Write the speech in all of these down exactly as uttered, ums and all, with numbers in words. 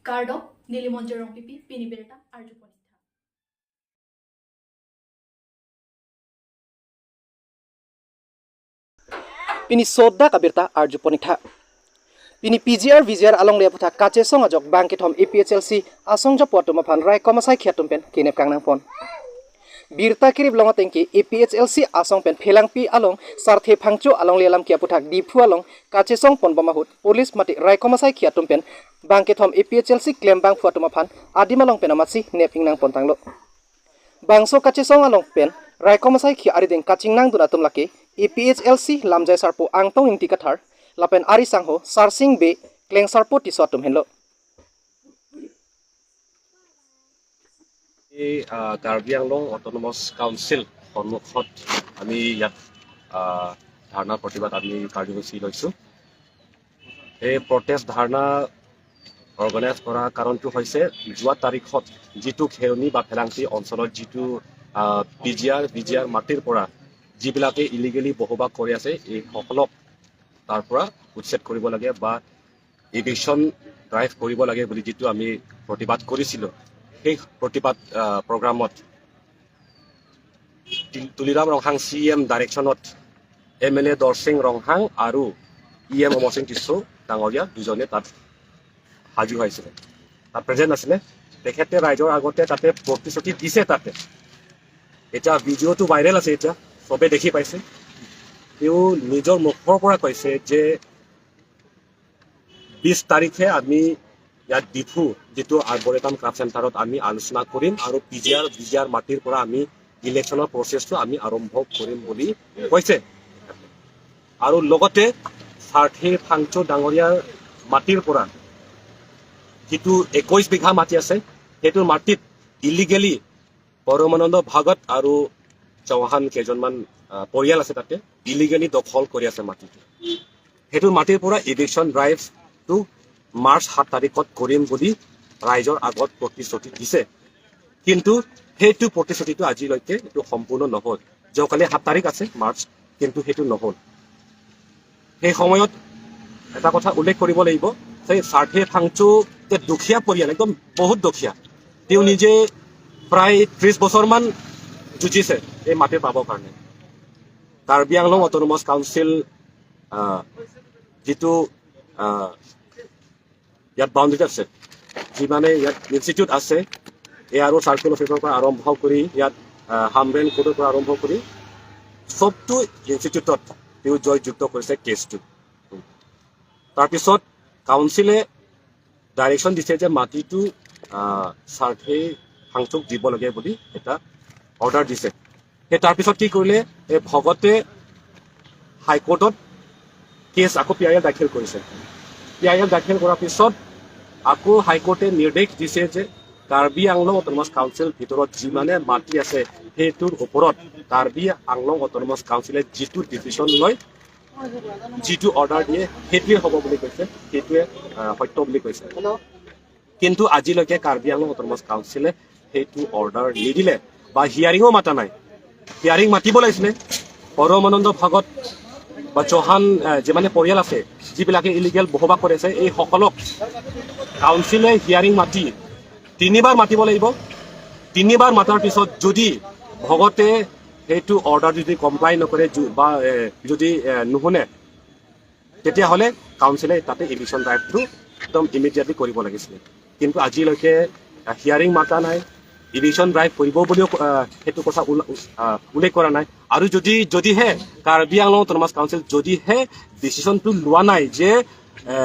Kardom, neli Monjir Rongpipi, pini birta arjupon ik tha. Pini sodak abirta arjupon ik tha. Pini P G R V G R alongle aphuthak kachesong ajok bangkethom A P H L C asong japo atum aphan raikom asaikhi atum pen kenep kangnangpon. Birta kerip long ateng ke A P H L C asong pen Phelangpi along Sarthe Phangcho alongle alam ke aphuthak Diphu along kachesong ponbom ahut police mate raikom asaikhi atum pen bangkethom A P H L C klembangphu atum aphan adim along pen amatsi nep ingnangpon tanglo. Bangso kachesong along pen raikom asaikhi arideng kachingnangdun atum lake A P H L C lamjai sarpo Angtong Ingti Kathar lapen ari sangho Sarsing Bey, Klengsarpo Tisso atum henlo. এই, আহ, কাৰ্বি Anglong autonomous council সন্মুখত আমি ইয়াত, আহ, ধৰ্ণা প্ৰতিবাদ আমি কাৰ্যসূচী লৈছোঁ। এই প্ৰটেষ্ট ধৰ্ণা অৰ্গেনাইজ কৰা কাৰণটো হৈছে যোৱা তাৰিখত যিটো খেৰণি বা ফেলাংটি অঞ্চলত যিটো, আহ, পি জি আৰ, ভি জি আৰ মাটিৰ পৰা যিবিলাকে ইলিগেলি বসবাস কৰি আছে, এই সকলক তাৰ পৰা উচ্ছেদ কৰিব লাগে বা ইভিকশ্যন ড্ৰাইভ কৰিব লাগে বুলি যিটো আমি প্ৰতিবাদ কৰিছিলোঁ, সেই প্ৰতিবাদ, আহ, প্ৰগ্ৰামত তি-, তুলিৰাম ৰংহাং চি ই এম ডাইৰেকশ্যনত এম এল এ দৰসিং ৰংহাং আৰু ই এম অমৰসিং টিছো ডাঙৰীয়া দুজনে তাত হাজিৰ হৈছিলে, তাত প্ৰেজেণ্ট আছিলে। তেখেতে ৰাইজৰ আগতে তাতে প্ৰতিশ্ৰুতি দিছে। তাতে এতিয়া ভিডিঅ'টো ভাইৰেল আছে, এতিয়া চবে দেখি পাইছে। তেওঁ নিজৰ মুখৰ পৰা কৈছে যে বিশ তাৰিখে আমি ইয়াত ডিফু যিটো আৰ্বৰেটাম ক্ৰাফ্ট চেণ্টাৰত আমি আলোচনা কৰিম আৰু পি জি আৰ, ভি জি আৰ মাটিৰ পৰা আমি ইলেকশ্যনৰ প্ৰচেছটো আমি আৰম্ভ কৰিম বুলি কৈছে। আৰু লগতে সাৰথি ফাংচু ডাঙৰীয়াৰ মাটিৰ পৰা যিটো একৈশ বিঘা মাটি আছে, সেইটো মাটিত ইলিগেলি পৰমানন্দ ভগত আৰু চৌহান কেইজনমান, আহ, পৰিয়াল আছে, তাতে ইলিগেলি দখল কৰি আছে মাটিটো। সেইটো মাটিৰ পৰা ইভিকশ্যন ড্ৰাইভটো মাৰ্চ সাত তাৰিখত কৰিম বুলি ৰাইজৰ আগত প্ৰতিশ্ৰুতি দিছে। কিন্তু সেইটো প্ৰতিশ্ৰুতিটো আজিলৈকে এইটো সম্পূৰ্ণ নহ'ল। যোৱাকালি সাত তাৰিখ আছে মাৰ্চ, কিন্তু সেইটো নহ'ল। সেই সময়ত এটা কথা উল্লেখ কৰিব লাগিব যে সাৰথি ফাংচু যে দুখীয়া পৰিয়াল, একদম বহুত দুখীয়া। তেওঁ নিজে প্ৰায় ত্ৰিশ বছৰমান যুঁজিছে এই মাটি পাবৰ কাৰণে। কাৰ্বি আংলং অট'নমাছ কাউন্সিল, আহ, যিটো, আহ, ইয়াত বাউণ্ডেৰীত আছে, যিমানে ইয়াত ইনষ্টিটিউট আছে, এ আৰ অ' চাৰ্কল অফিচৰ পৰা আৰম্ভ কৰি ইয়াত, আহ, হামৰেণ কোৰ্টৰ পৰা আৰম্ভ কৰি চবটো ইনষ্টিটিউটত তেওঁ জয়যুক্ত কৰিছে কেছটো। তাৰপিছত কাউন্সিলে ডাইৰেকশ্যন দিছে যে মাটিটো, আহ, সাৰথি ফাংচুক দিব লাগে বুলি এটা অৰ্ডাৰ দিছে। সেই তাৰপিছত কি কৰিলে, এই ভগতে হাইকোৰ্টত কেছ আকৌ পি আই এল দাখিল কৰিছে। পি আই এল দাখিল কৰাৰ পিছত আকৌ হাইকোৰ্টে নিৰ্দেশ দিছে যে কাৰ্বি আংলং অট'নমাছ কাউন্সিল ভিতৰত যিমানে মাটি আছে, সেইটোৰ ওপৰত কাৰ্বি আংলং অট'নমাছ কাউন্সিলে যিটো ডিচিশ্যন লয়, যিটো অৰ্ডাৰ দিয়ে, সেইটোৱে হ'ব বুলি কৈছে, সেইটোৱে, আহ, সত্য বুলি কৈছে। কিন্তু আজিলৈকে কাৰ্বি আংলং অট'নমাছ কাউন্সিলে সেইটো অৰ্ডাৰ নিদিলে বা হিয়াৰিঙো মাতা নাই। হিয়াৰিং মাতিব লাগিছিলে। পৰমানন্দ ভগত বা চৌহান, আহ, যিমানে পৰিয়াল আছে, যিবিলাকে ইলিগেল বসবাস কৰি আছে, এই সকলক কাউন্সিলে হিয়াৰিং মাতি তিনিবাৰ মাতিব লাগিব। তিনিবাৰ মাতাৰ পিছত যদি ভগতে সেইটো অৰ্ডাৰ যদি কমপ্লাই নকৰে, যু-, বা, এ, যদি, এ, নুশুনে, তেতিয়াহ'লে কাউন্সিলে তাতে ইভিকশ্যন ড্ৰাইভটো একদম ইমিডিয়েটলি কৰিব লাগিছিলে। কিন্তু আজিলৈকে, আহ, হিয়াৰিং মাতা নাই, ইভিকশ্যন ড্ৰাইভ কৰিব বুলিও, আহ, সেইটো কথা উল্ল-, আহ, উল্লেখ কৰা নাই। আৰু যদি, যদিহে কাৰ্বি আংলং অট'নমাছ কাউন্সিল যদিহে ডিচিশ্যনটো লোৱা নাই যে, এ,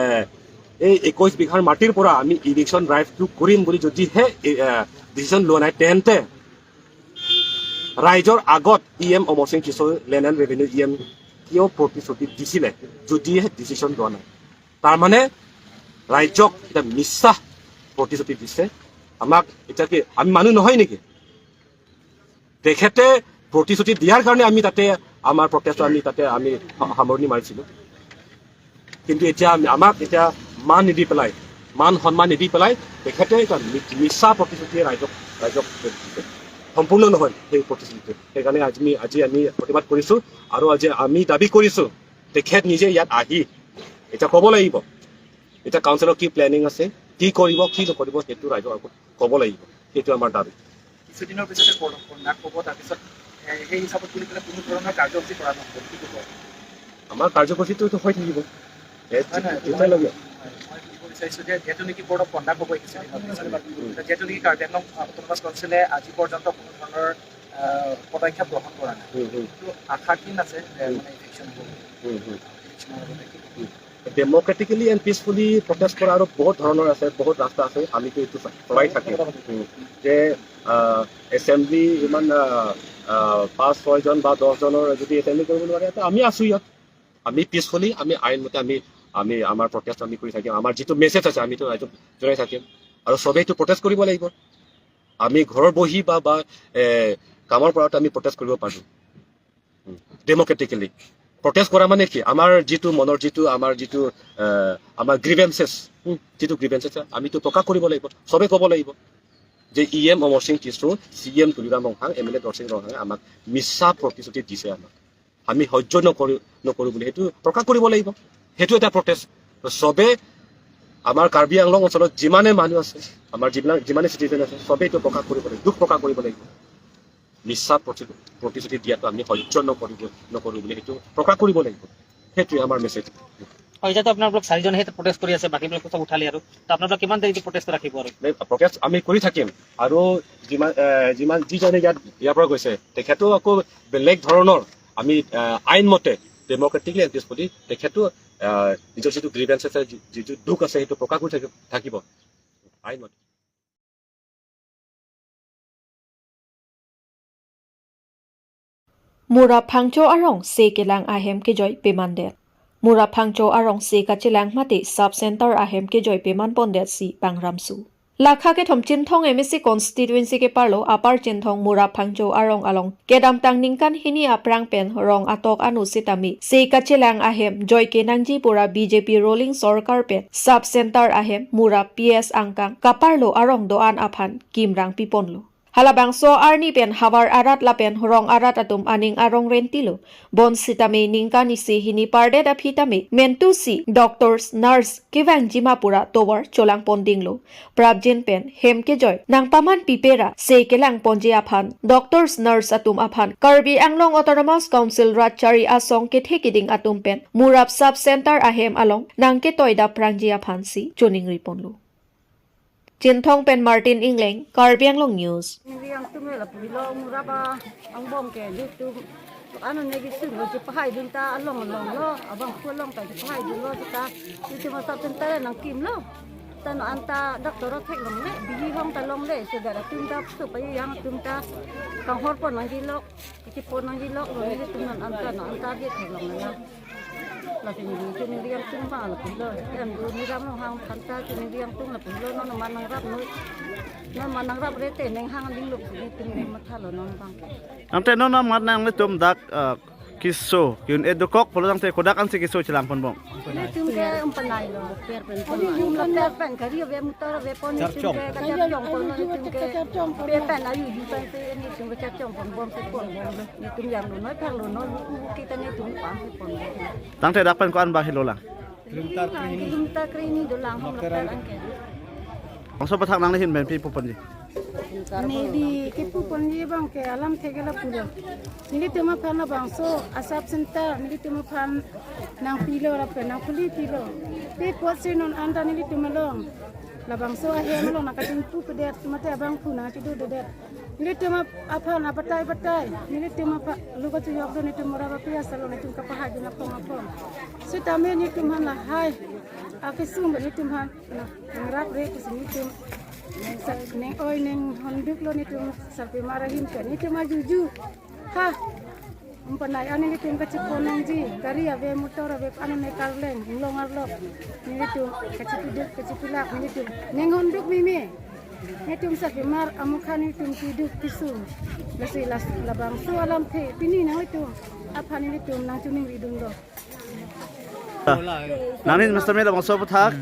এই একৈশ বিঘাৰ মাটিৰ পৰা আমি ইভিকশ্যন ড্ৰাইভটো কৰিম বুলি যদিহে, এ, এ, ডিচিশ্যন লোৱা নাই, তেন্তে ৰাইজৰ আগত ই এম অমৰসিং টিছো, land and revenue E M, কিয় প্ৰতিশ্ৰুতি দিছিলে যদিহে ডিচিশ্যন লোৱা নাই? তাৰমানে ৰাইজক এটা মিছা প্ৰতিশ্ৰুতি দিছে। আমাক এতিয়া কি আমি মানুহ নহয় নেকি? তেখেতে প্ৰতিশ্ৰুতি দিয়াৰ কাৰণে আমি তাতে আমাৰ প্ৰটেষ্ট আমি তাতে আমি সা-, সামৰণি মাৰিছিলোঁ। কিন্তু এতিয়া আমি, আমাক এতিয়া মান নিদি পেলাই, মান সন্মান নিদি পেলাই তেখেতে এটা মি-, মিছা প্ৰতিশ্ৰুতিয়ে ৰাইজক, ৰাইজক দিছে। সম্পূৰ্ণ নহয় সেই প্ৰতিশ্ৰুতি। সেইকাৰণে আজি আমি, আজি আমি প্ৰতিবাদ কৰিছোঁ আৰু আজি আমি দাবী কৰিছোঁ তেখেত নিজে ইয়াত আহি এতিয়া ক'ব লাগিব, এতিয়া কাউন্সিলৰ কি প্লেনিং আছে, কি কৰিব, কি নকৰিব, সেইটো ৰাইজৰ আগত ক'ব লাগিব। সেইটো আমাৰ দাবী। কিছুদিনৰ পিছতে কৰ্ণ-, কৰ্ণাক ক'ব, তাৰপিছত, এ, সেই হিচাপত বুলি পেলাই কোনো ধৰণৰ কাৰ্যসূচী কৰা নহ'ব, কি ক'ব? আমাৰ কাৰ্যসূচীটো এইটো হৈ থাকিব। এ, হয়, নহয়, যেতিয়ালৈকে হয়, মই সুধিব বিচাৰিছোঁ যে যিহেতু নেকি Board of Conduct হ'ব এই কিছুদিনৰ পিছতে, উম। যিহেতু নেকি কাৰ্বি আংলং অট'নমাছ কাউন্সিলে আজি পৰ্যন্ত কোনো ধৰণৰ, আহ, পদক্ষেপ গ্ৰহণ কৰা নাই। উম, উম। তো আশা কি আছে যে উম। মানে ইলেকশ্যন হ'ব? উম, উম। ইলেকশ্যনৰ আগতে কি উম। ডেম'ক্ৰেটিকেলি এণ্ড পিচফুলি প্ৰটেষ্ট কৰা আৰু বহুত ধৰণৰ আছে, বহুত ৰাস্তা আছে, আমিতো এইটো চলাই থাকিম। উম। যে, আহ, এছেম্বলি ইমান, আহ, আহ, পাঁচ, ছয়জন বা দহজনৰ যদি এছেম্বলি কৰিব নোৱাৰে, তো আমি আছোঁ ইয়াত। আমি পিচফুলি, আমি আইন মতে আমি, আমি আমাৰ প্ৰটেষ্ট আমি কৰি থাকিম। আমাৰ যিটো মেছেজ আছে, আমিতো ৰাইজক জনাই থাকিম। আৰু সবেইতো প্ৰটেষ্ট কৰিব লাগিব। আমি ঘৰৰ বহি বা, বা, এ, কামৰ পৰাতো আমি প্ৰটেষ্ট কৰিব পাৰোঁ। ডেম'ক্ৰেটিকেলি। প্ৰটেষ্ট কৰা মানে কি? আমাৰ যিটো মনৰ যিটো, আমাৰ যিটো, আহ, আমাৰ গ্ৰিভেন্সেছ, উম, যিটো গ্ৰিভেন্সেছ আছে, আমিতো প্ৰকাশ কৰিব লাগিব, সবে ক'ব লাগিব যে E M Amar Singh Tisso, C E M Tuliram Ronghang, M L A Darsing ৰংহাঙে আমাক মিছা প্ৰতিশ্ৰুতি দিছে আমাক। আমি সহ্য নকৰোঁ, নকৰোঁ বুলি সেইটো প্ৰকাশ কৰিব লাগিব। সেইটো এটা প্ৰটেষ্ট। তো সবে আমাৰ কাৰ্বি আংলং অঞ্চলত যিমানে মানুহ আছে, আমাৰ যিবিলাক, যিমানে চিটিজেন আছে, সবে এইটো প্ৰকাশ কৰিব লাগিব, দুখ প্ৰকাশ কৰিব লাগিব। মিছা প্ৰতি-, প্ৰতিশ্ৰুতি দিয়াটো আমি সহ্য নকৰিব, নকৰোঁ বুলি সেইটো প্ৰকাশ কৰিব লাগিব। সেইটোৱে আমাৰ মেছেজ। হয়, এতিয়াতো আপোনালোক চাৰিজনেহে প্ৰটেষ্ট কৰি আছে, বাকীবিলাক চব উঠালে আৰু। তো আপোনালোকে কিমান দেৰি প্ৰটেষ্ট ৰাখিব আৰু? নাই, প্ৰটেষ্ট আমি কৰি থাকিম। আৰু যিমান, এ, যিমান যিজনে ইয়াত, ইয়াৰ পৰা গৈছে, তেখেতেও আকৌ বেলেগ ধৰণৰ আমি, এ, আইন মতে ডেম'ক্ৰেটিকলি এণ্ড পিচফুলি তেখেতো, এ, নিজৰ যিটো গ্ৰিভেন্স আছে, যি-, যিটো দুখ আছে, সেইটো প্ৰকাশ কৰি থাকি-, থাকিব আইন মতে। Mura Phangcho arong se kelang ahem kejoi pemandet. Mura Phangcho arong se kachelang mate sub center ahem kejoi pemanpondetsi pangramsu. Lakha kethom Chinthong M A C constituency keparlo Upper Chinthong Mura Phangcho arong along kedamtang ningkan hini aphrang pen rong atok anu sitame se kachelang ahem joike nangji pura B J P ruling sorkar pen sub center ahem Mura P S angkang kaparlo arong do-an aphan kimrang piponlo. Halabangso arni pen havar arat lapen rong arat atum aning arong rentilo. Bonsitame ningkan isi hini pardet aphi tame mentusi doctors, nurse kevangjima pura tovar cholangpondinglo. Prapjin pen hem kejoi nangpaman pipera se kelangponji aphan doctors, nurse atum aphan Karbi Anglong Autonomous Council rat chari asong kethe keding atum pen Murap sub center ahem along nangketoi daprangji aphansi choningriponlo. Chinthong pen Martin Ingleng, Karbi Anglong News. Ningri angtum lapu helo Murap angbong ke nelitum. Ano negi sun lo chepahaidun ta along along lo, abangphu along ta chepahaidunlo ta. Nelitum asap center nangkimlo. Ta non anta doctor theklongle, bihek hong ta longle, so dara tum ta so payu yang tum ta kanghorpon nangjilok, kachepon nangjiloklo, nelitum non anta non anta dia theklongle. Lasi neli chiningri angtum abang lapu helo. Em, Murap nonghang aphan ta chiningri angtum lapu helo, non man nangrap noi. Non man nangrap rete neng hang dinglo, nelitum mathalo non abang. Tangte non man nanglitum dak, eh, keso, yun edukok, pulo tangte kodak ansi keso chelangponbom. Nelitum ke umpanai lo. Pen pen. Yum laper pen kari ave motor ave pon nelitum ke kacharchong pon nelitum ke. Pen pen ayu yu pen pen nelitum kacharchong ponbom se ponbom. Nelitum yang lo noi thang lo noi u u kita nelitum pang se pon. Tangte dak pen ko-an ba helo lang? Kilometer kre hini dolang hom lapen angke. Bangso aputhak nangli ahin pen pi puponji? Neli kipuponji abang ke alamthe ke lapulo. Nelitum aphan labangso a sub center nelitum aphan nangpilo lapen nangkhulipilo. Pi apotsi non anta nelitum along labangso ahem along nangkachingpupedet mate abangphu nangchidudedet. Nelitum ap-, aphan abatai batai. Nelitum aphan lo kachuyok do nelitum Murap P S along nelitum kapahaidun apong apong. Sitame nelitum aphan lahai akesung nelitum aphan na, nangrap re kusi nelitum. Sa-, neng oi neng honduklo nelitum sarpimar ahin ke. Nelitum ajuju. Ha. Umpanai ani nelitum kachepon nangji, gari ave, motor ave, ani ne karleng, inglong arlok. Nelitum kachepiduk, kachepilak, nelitum neng honduk meme. Nelitum sarpimar amukha nelitum piduk kesung. Lasi las labangso alamthe pini nanglitum aphan nelitum nangchoningridunlo. Nangli Mister Mela bangso aputhak.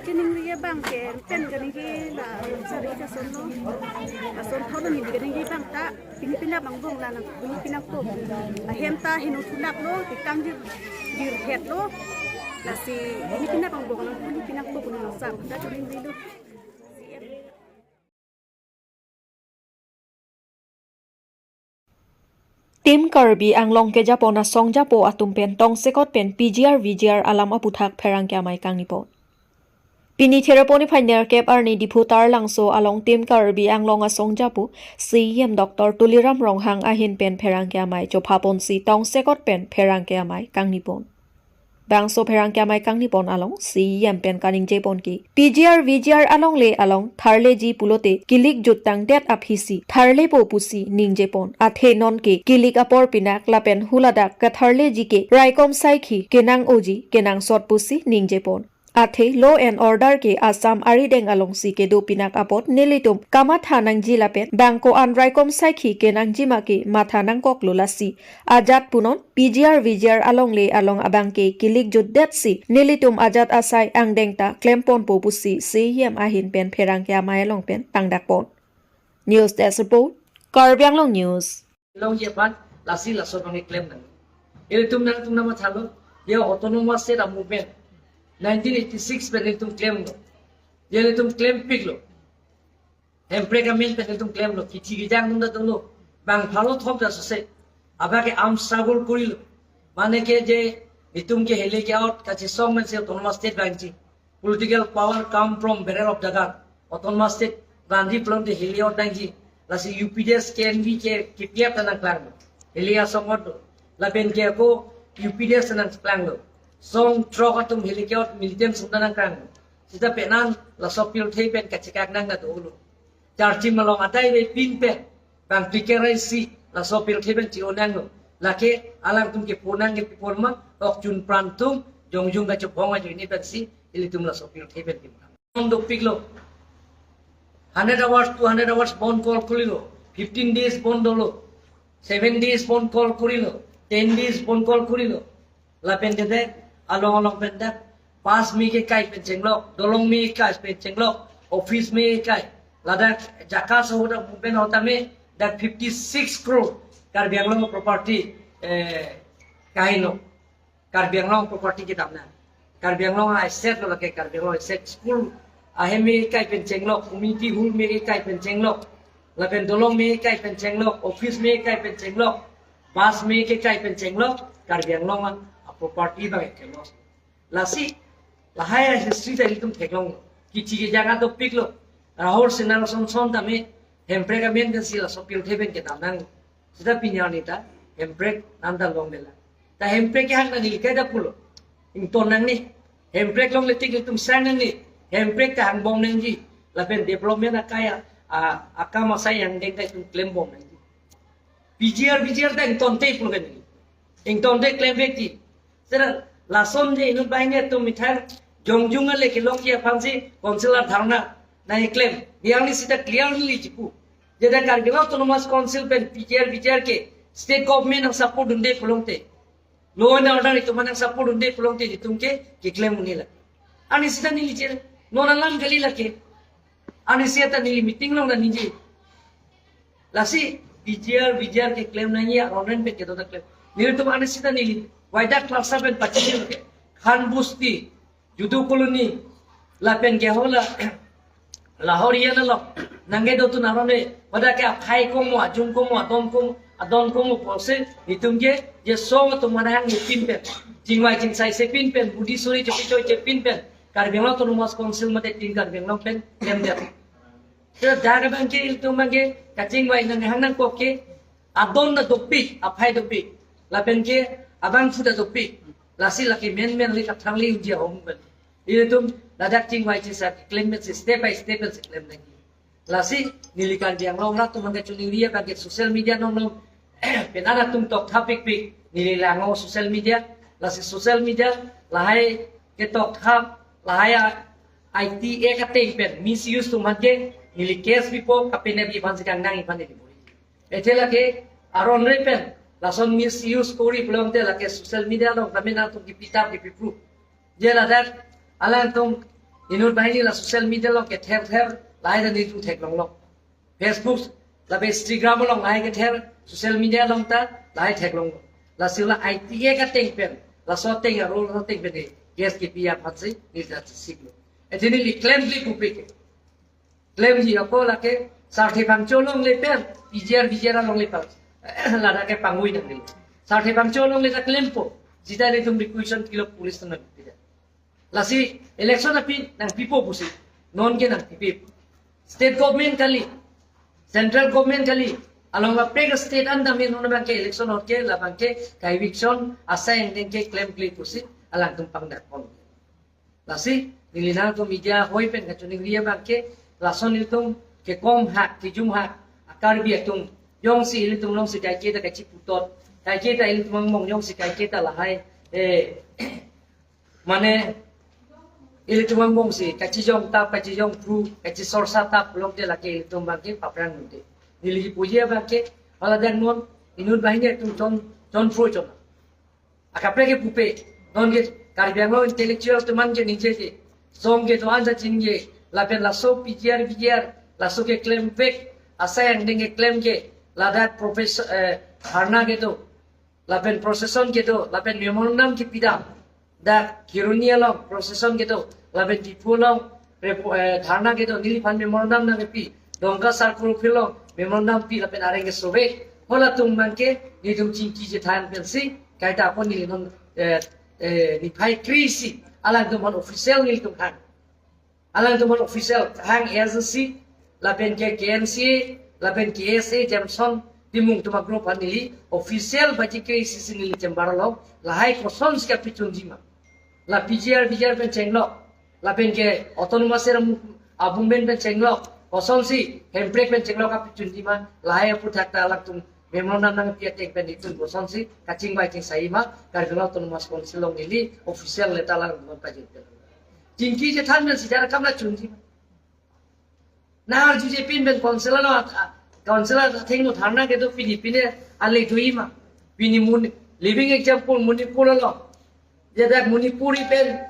Chiningri abang ke pen kaningje la sari kason lo. Kason thon neli kaningje abang ta pini pina bang bong la nang pini pina ko. Ahem ta heno thulak lo, tikang jir, jir het lo. Lasi ini pinap ang boklo, ini pinap ko puno sa. Dah cuma dulu. Team Karbi Anglong kejapon asong japo atum pen tongsekot pen P G R V G R alam aputhak pherangke amei kangnipon. Pini Therepo niphai nerkep arni Diphu Taralangso along Team Karbi Anglong asong japo C E M Doctor Tuliram Ronghang ahin pen pherangke amei chophaponsi tongsekot pen pherangke amei kangnipon. Bangso pherangke amei kangnipon along C E M pen kaningjepon ke P G R V G R alongle along tharleji pulote kilik juttang det aphisi tharlepo pusi ningjepon. Athe nonke kilik apor pinak lapen huladak katharleji ke raikom saikhi kenang-oji kenangsot pusi ningjepon. Athe law and order ke Assam arideng alongsi kedo pinak apot nelitum kamatha nangji lapen bang ko-an raikom saikhi kenangji ma ke matha nangkoklo, lasi ajat punon P G R V G R alongle along abang ke kilik jutdetsi nelitum ajat asai angdeng ta klemponpo pusi C E M ahin pen pherangke amei along pen tangdakpon. News Desk Report, Karbi Anglong News. Longji aphan lasi laso abang klem nang. Ilitum nangtum nangmathalo, ya autonomous state a movement nineteen eighty-six pen ilitum klemlo. Ya ilitum klempiklo. Hemprek amen pen ilitum klemlo, kithi kijang atum ta dolo. Bang pharo thom ta sose. Abang ke arm struggle korilo. Mane ke je itum ke hele ke out kachesong pen si autonomous state vangji. Political power come from barrel of dagan. Autonomous state vangji pulote hele out nangji. Lasi U P D S, K N V ke kipiap ta nangklanglo. Hele asong out lo. Lapen ke ako U P D S ta nangklanglo. Song throk atum hele ke out militant sung ta nangklanglo. Sita penan laso pirthe pen kachekak nang na dolo. Charchim along adai ve pin pen bang pikerai si laso pirthe pen chi-o nanglo. Lake alangtum ke ponang ke pipon ma, ok chun pran tum jongjung kachobong ajoine pensi ilitum laso pirthe pen kim. Bon dopiklo. Hundred hours, two hundred hours bon call korilo. Fifteen days bon dolo. Seven days bon call korilo. Ten days bon call korilo. Lapen dede along along pen dak bus me kekai pen chenglok, dolong me kekai pen chenglok, office me kekai. Ladak jaka soho dak pen hota me dak fifty six crore Karbi Anglong property, eh, kaino. Karbi Anglong property kedam nang. Karbi Anglong asset lo lake, Karbi Anglong asset, school ahem me kekai pen chenglok, community hall me kekai pen chenglok, lapen dolong me kekai pen chenglok, office me kekai pen chenglok, bus me kekai pen chenglok, Karbi Anglong a property abang ke loss. Lasi lahai history ta ilitum theklong. Kithi kijang adopiklo. Rahul Sinha ason son tame Hemprek amen pensi laso pirthe pen kedam nang. Sita pini arni ta Hemprek nanda long bela. Ta Hemprek kehang nangji kaita pulo. Ington nangne. Hemprek longle tik itum sang nangne. Hemprek ta hangbom nangji. Lapen development akaya, a, akam asai angdeng ta itum klembom nangji. P G R, V G R ta ingtonte pulo kani. Ingtonte klem bek ti. Sera lason je inut banghini atum mithang jongjung ale kelongji aphansi council adharna nangkeklem. Yang ni sita clearly chipu. Jeda Karbi Anglong Autonomous Council pen P G R, V G R ke state government nangsupport dunde pulote, law and order itum nangsupport dunde pulote itum ke keklem un-e la. Ani sita neli je non alam kali lake. Ani sita neli meeting along nangningje. Lasi P G R, V G R keklem nangji aron pen kedo ta klem. Nelitum ani sita neli waidak klasa pen pachini lake. Khan Busti, Judu Colony, lapen ke hala Lahorian along nangkedotun aron le, pada ke aphai komo, ajung komo, adon komo, adon komo pusi itum ke je song atum mana hang pin pen, chingvai chingsai si pin pen, budi suri chopi choi si pin pen, Karbi Anglong Autonomous Council mate tin Karbi Anglong pen klem det. Sera dak abang ke itum abang ke kachingvai nanghang nangkok ke adon ta dopik, aphai dopik. Lapen ke abangphu ta dopik. Lasi lake men men le kathang le uji ahom pen. Itum ladak chingvai chisa klem pen si step by step pen si klem nangji. Lasi neli Karbi Anglong rat atum abang ke chuningri abang ke social media nong nong. Penan atum tokthap pikpik neli langnon social media. Lasi social media lahai ketokthap lahai a I T Act ateng pen misuse atum abang ke neli case pipo, kapenepi aphansi kangnang iphan neli bori. Athe lake aron re pen lason misuse kori pulote lake social media along tame nangtum kipitap kipiproof. Je ladak alangtum inut banghini la social media along kether ther lahai ta nelitum theklonglo. Facebook lapen Instagram along lahai kether, social media along ta lahai theklonglo. Lasi la I T Act ateng pen, laso ateng a rule ateng pen de Gas kepi aphansi neli ta siklo. Ejini neli klemkle pupe ke. Klemji ako lake Sarthe Phangcho alongle pen, P G R, V G R alongle pen. Ladak ke pangui nangne. Sarthe Phangcho alongle ta klempo. Sita ilitum requisition pilo police station pida. Lasi election aphi nangpipo pusi. Non ke nangpipe. State government kali, central government kali, along kaprek state an dam non abangke election ahut ke labangke ka-eviction asai angdeng ke klemkle pusi alangtum pangdak pon. Lasi neli nangtum media hoi pen kachiningri abangke lason ilitum kekom hak, kejum hak, a-Karbi atum jongsi ilitum alongsi kaiketa kachiputot, kaiketa ilitum angbong jongsi kaiketa lahai, eh, mane ilitum angbongsi kachijong tap, kachijong pru, kachisorsa tap pulote lake ilitum abangke paphrang nunde. Neli puji abangke, hala dan non inut banghini atum chon, chonpho chon. Akaprek ke pupe, non ke Karbi Anglong intellectual atum an ke ningje ke, song ke do-an jachin ke, lapen laso P G R, V G R, laso ke klemvek, asai angdeng keklem ke, ladak professor, eh, dharna kedo, lapen procession kedo, lapen memorandum kepidam. Dak Kheroni along procession kedo, lapen Diphu along repo-, eh, dharna kedo, neliphan memorandum nangkepi. Dongka circle office along memorandum pi lapen areng kesovek. Halatum abangke nelitum chingki chethan pensi kaita apon neli non, eh, eh, niphai kre-isi alangtum aphan official nelitum hang. Alangtum aphan official hang agency, lapen ke K N C A, lapen K S A, Jameson Timung atum a-group aphan neli official baji kre-isi si neli chamber along, lahai kosonsi kapachunji ma. La P G R, V G R pen chenglok, lapen ke autonomous area mu-, a-movement pen chenglok, kosonsi hemprek pen chenglok kapachunji ma, lahai aphuthak ta alangtum memorandum nangpi ateng pen itum kosonsi kachingvai chingsai ma, Karbi Anglong Autonomous Council along neli official letter alangtum aphan pajir pen. Chingki chethan pensi jar kam la chunji ma. Nang arjuje pin pen council along, ah, council athengno dharna kedo, pini pine ale do-i ma. Pini mun, living example Manipur along. Ladak Manipuri pen,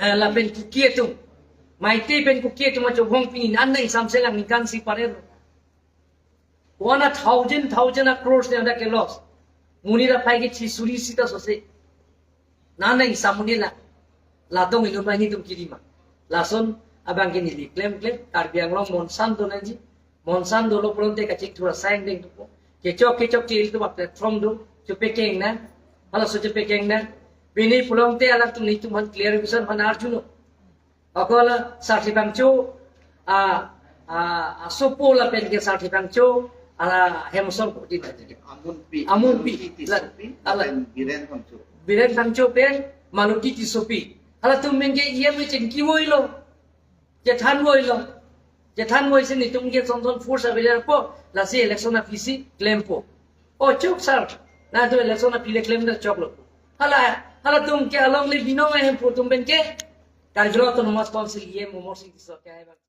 eh, lapen Kuki atum, Meitei pen Kuki atum achobong pini nang ingsam selang ningkan si parelo. One a thousand, thousand a crores ne ada ke loss. Monit aphai ke chisuri sita sose. Nang ingsam monit la, latum inut banghini atum kiri ma. Lason abangke neli klemklem, Karbi Anglong monsan do nangji. Monsan dolo pulote kachingthur asai angdeng dopo. Kechok kechok ke ilitum a-platform do, chepekeng nang. Halaso chepekeng nang. Pini pulote alangtum nelitum aphan clarification aphan arjunon. Ako la Sarthe Phangcho, a, a, asopo lapen ke Sarthe Phangcho, ala Hemson Kukti. Amunpi. Amunpi. Amunpi Tissopi, la, ala. Lapen Biren Phangcho. Biren Phangcho pen Maloti Tissopi. Halatum pen ke E M chingki voilo. Chethan voilo. Chethan voisi nelitum ke son son force available po, lasi election aphi si klempo. O chok sir, nangtum election aphi le klem ta choklo. Hala, halatum ke alongle binong ahemphu atum pen ke, Karbi Anglong Autonomous Council E M Amarsing Tisso ke hai bang.